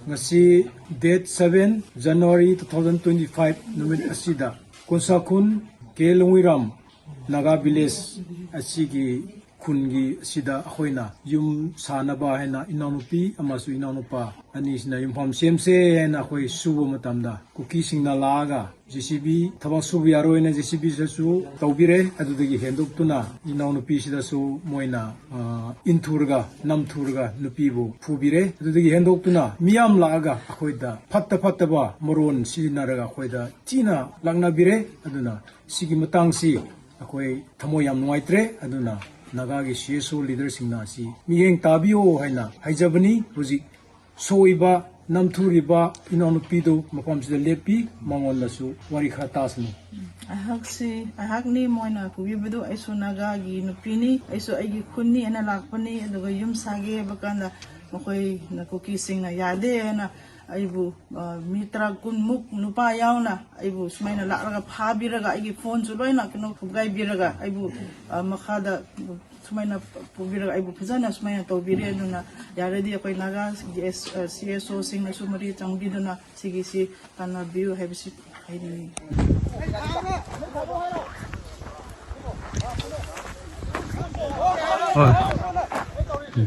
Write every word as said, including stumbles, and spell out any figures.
ꯉꯁꯤ date seven January two thousand twenty five ꯅꯨꯃꯤꯠ ꯑꯁꯤꯗ ꯀꯣꯟꯁꯥꯈꯨꯟ ꯀꯦ ꯂꯣꯡꯋꯤꯔꯥꯝ ꯅꯥꯒꯥ village ꯑꯁꯤꯒꯤ ꯈꯨꯟꯒꯤ ꯑꯁꯤꯗ ꯑꯩꯈꯣꯏꯅ ꯌꯨꯝ ꯁꯥꯅꯕ ꯍꯥꯏꯅ ꯏꯅꯥꯎꯅꯨꯄꯤ ꯑꯃꯁꯨꯡ ꯏꯅꯥꯎꯅꯨꯄꯥ ꯑꯅꯤꯁꯤꯅ ꯌꯨꯝꯐꯝ ꯁꯦꯝꯁꯦ ꯍꯥꯏꯅ ꯑꯩꯈꯣꯏ ꯁꯨꯕ ꯃꯇꯝꯗ ꯀꯨꯀꯤꯁꯤꯡꯅ ꯂꯥꯛꯑꯒ J C B ꯊꯕꯛ ꯁꯨꯕ ꯌꯥꯔꯣꯏꯅ J C B ꯁꯤꯁꯨ ꯇꯧꯕꯤꯔꯦ꯫ ꯑꯗꯨꯗꯒꯤ ꯍꯦꯟꯗꯣꯛꯇꯨꯅ ꯏꯅꯥꯎꯅꯨꯄꯤꯁꯤꯗꯁꯨ ꯃꯣꯏꯅ, ꯑ, ꯏꯟꯊꯨꯔꯒ ꯅꯝꯊꯨꯔꯒ ꯅꯨꯄꯤꯕꯨ ꯐꯨꯕꯤꯔꯦ꯫ ꯑꯗꯨꯗꯒꯤ ꯍꯦꯟꯗꯣꯛꯇꯨꯅ ꯃꯤꯌꯥꯝ ꯂꯥꯛꯑꯒ ꯑꯩꯈꯣꯏꯗ ꯐꯠꯇ ꯐꯠꯇꯕ ꯃꯔꯣꯟ ꯁꯤꯖꯤꯟꯅꯔꯒ ꯑꯩꯈꯣꯏꯗ ꯊꯤꯅ ꯂꯥꯛꯅꯕꯤꯔꯦ꯫ ꯑꯗꯨꯅ ꯁꯤꯒꯤ ꯃꯇꯥꯡꯁꯤ ꯑꯩꯈꯣꯏ ꯊꯃꯣꯏ ꯌꯥꯝ ꯅꯨꯡꯉꯥꯏꯇ꯭ꯔꯦ꯫ ꯑꯗꯨꯅ ꯅꯥꯒꯥꯒꯤ C S O leaderꯁꯤꯡꯅ ꯑꯁꯤ ꯃꯤꯠꯌꯦꯡ ꯇꯥꯕꯤꯌꯣ ꯍꯥꯏꯅ ꯍꯥꯏꯖꯕꯅꯤ꯫ ꯍꯧꯖꯤꯛ ꯁꯣꯛꯏꯕ, ꯅꯝꯊꯨꯔꯤꯕ ꯏꯅꯥꯎꯅꯨꯄꯤꯗꯨ ꯃꯐꯝꯁꯤꯗ ꯂꯦꯞꯄꯤ, ꯃꯉꯣꯟꯗꯁꯨ ꯋꯥꯔꯤ ꯈꯔ ꯇꯥꯁꯅꯨ꯫ ꯑꯩꯍꯥꯛꯁꯤ, ꯑꯩꯍꯥꯛꯅꯤ ꯃꯣꯏꯅ ꯄꯨꯕꯤꯕꯗꯨ꯫ ꯑꯩꯁꯨ ꯅꯥꯒꯥꯒꯤ ꯅꯨꯄꯤꯅꯤ, ꯑꯩꯁꯨ ꯑꯩꯒꯤ ꯈꯨꯟꯅꯤ ꯍꯥꯏꯅ ꯂꯥꯛꯄꯅꯤ꯫ ꯑꯗꯨꯒ ꯌꯨꯝ ꯁꯥꯒꯦ ꯍꯥꯏꯕ ꯀꯥꯟꯗ ꯃꯈꯣꯏꯅ, ꯀꯨꯀꯤꯁꯤꯡꯅ ꯌꯥꯗꯦ ꯍꯥꯏꯅ ꯑꯩꯕꯨ, ꯑ, ꯃꯤ ꯇꯔꯥ ꯀꯨꯟꯃꯨꯛ ꯅꯨꯄꯥ ꯌꯥꯎꯅ ꯑꯩꯕꯨ ꯁꯨꯃꯥꯏꯅ ꯂꯥꯛꯂꯒ ꯐꯥꯕꯤꯔꯒ ꯑꯩꯒꯤ ꯐꯣꯟꯁꯨ ꯂꯣꯏꯅ ꯀꯩꯅꯣ ꯐꯨꯒꯥꯏꯕꯤꯔꯒ ꯑꯩꯕꯨ, ꯑ, ꯃꯈꯥꯗ ꯁꯨꯃꯥꯏꯅ ꯄꯨꯕꯤꯔꯒ ꯑꯩꯕꯨ ꯐꯖꯅ ꯁꯨꯃꯥꯏꯅ ꯇꯧꯕꯤꯔꯦ꯫ ꯑꯗꯨꯅ ꯌꯥꯔꯗꯤ ꯑꯩꯈꯣꯏ ꯅꯥꯒꯥ C S, ꯑ, C S O ꯁꯤꯡꯅꯁꯨ ꯃꯔꯤ ꯆꯪꯕꯤꯗꯨꯅ ꯁꯤꯒꯤꯁꯤ ꯇꯥꯟꯅꯕꯤꯌꯨ ꯍꯥꯏꯕꯁꯤ ꯍꯥꯏꯅꯤꯡꯏ꯫ ꯍꯣꯏ꯫